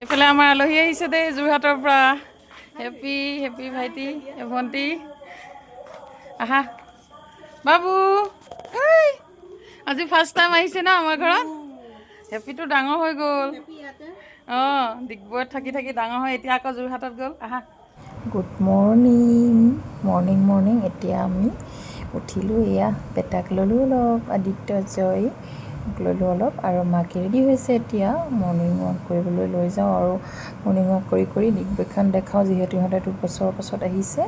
এইফালে আমাৰ আলহী আহিছে দেই যোৰহাটৰ পৰা। হেপী, হেপী ভাইটি, এই ভণ্টি। আহা বাবু। এই, আজি ফাৰ্ষ্ট টাইম আহিছে ন আমাৰ ঘৰত? হেপিটো ডাঙৰ হৈ গ'ল। অঁ, ডিগবৈত থাকি থাকি ডাঙৰ হৈ এতিয়া আকৌ যোৰহাটত গ'ল। আহা। Good morning, morning morning. এতিয়া আমি উঠিলোঁ, এয়া পেটাক ল'লোঁ অলপ, আদিত্য জয় ল'লোঁ অলপ আৰু মাকে ৰেডি হৈছে। এতিয়া মৰ্ণিং ৱাক কৰিবলৈ লৈ যাওঁ আৰু মৰ্ণিং ৱাক কৰি কৰি ডিগবৈখন দেখাওঁ, যিহেতু ইহঁতে 2 বছৰৰ পাছত আহিছে।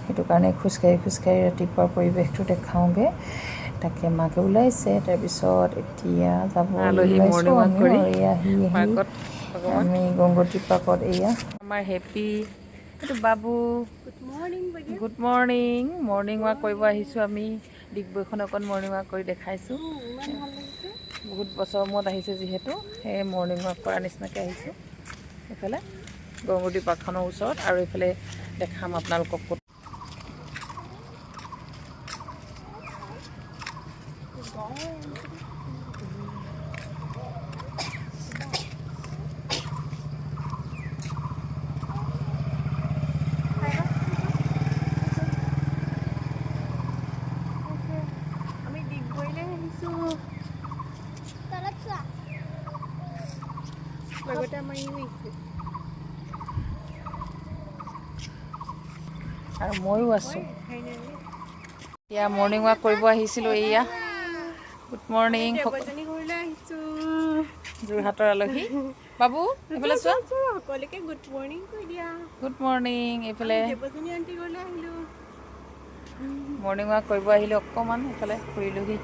সেইটো কাৰণে খোজকাঢ়ি খোজকাঢ়ি ৰাতিপুৱাৰ পৰিৱেশটো দেখাওঁগৈ। তাকে মাকে ওলাইছে। তাৰপিছত এতিয়া যাব আলহী ওলাইছোঁ মৰ্ণিং ৱাক আমিও কৰি আৰু এয়া আহি আহি পাৰ্কত অকণমান। আমি গংগোত্ৰী পাৰ্কত এয়া। আমাৰ হেপী, এইটো বাবু। Good morning. Good morning. Morning walk কৰিব আহিছোঁ আমি। ডিগবৈখন অকণ মৰ্ণিং ৱাক কৰি দেখাইছোঁ। ইমান ভাল লাগিছে। বহুত বছৰৰ মূৰত আহিছে যিহেতু, সেই মৰ্ণিং ৱাক কৰা নিচিনাকৈ আহিছোঁ। এইফালে গংগোত্ৰী পাৰ্কখনৰ ওচৰত আৰু এইফালে দেখাম আপোনালোকক ক'ত। আমি ডিগবৈলৈ আহিছোঁ। তলত চোৱা। লগতে আমাৰ ইও আহিছে। আৰু ময়ো আছোঁ। ফাইনেলি। এতিয়া মৰ্ণিং ৱাক কৰিব আহিছিলোঁ। এয়া গুড মৰ্ণিং। দেৱযানী ঘৰলৈ আহিছোঁ। যোৰহাটৰ আলহী। বাবু, এইফালে চোৱা। সকলোকে গুড মৰ্ণিং কৈ দিয়া। Good morning. এইফালে দেৱযানী আণ্টি ঘৰলৈ আহিলোঁ। মৰ্ণিং ৱাক কৰিব আহিলোঁ, অকণমান এইফালে ফুৰিলোহি।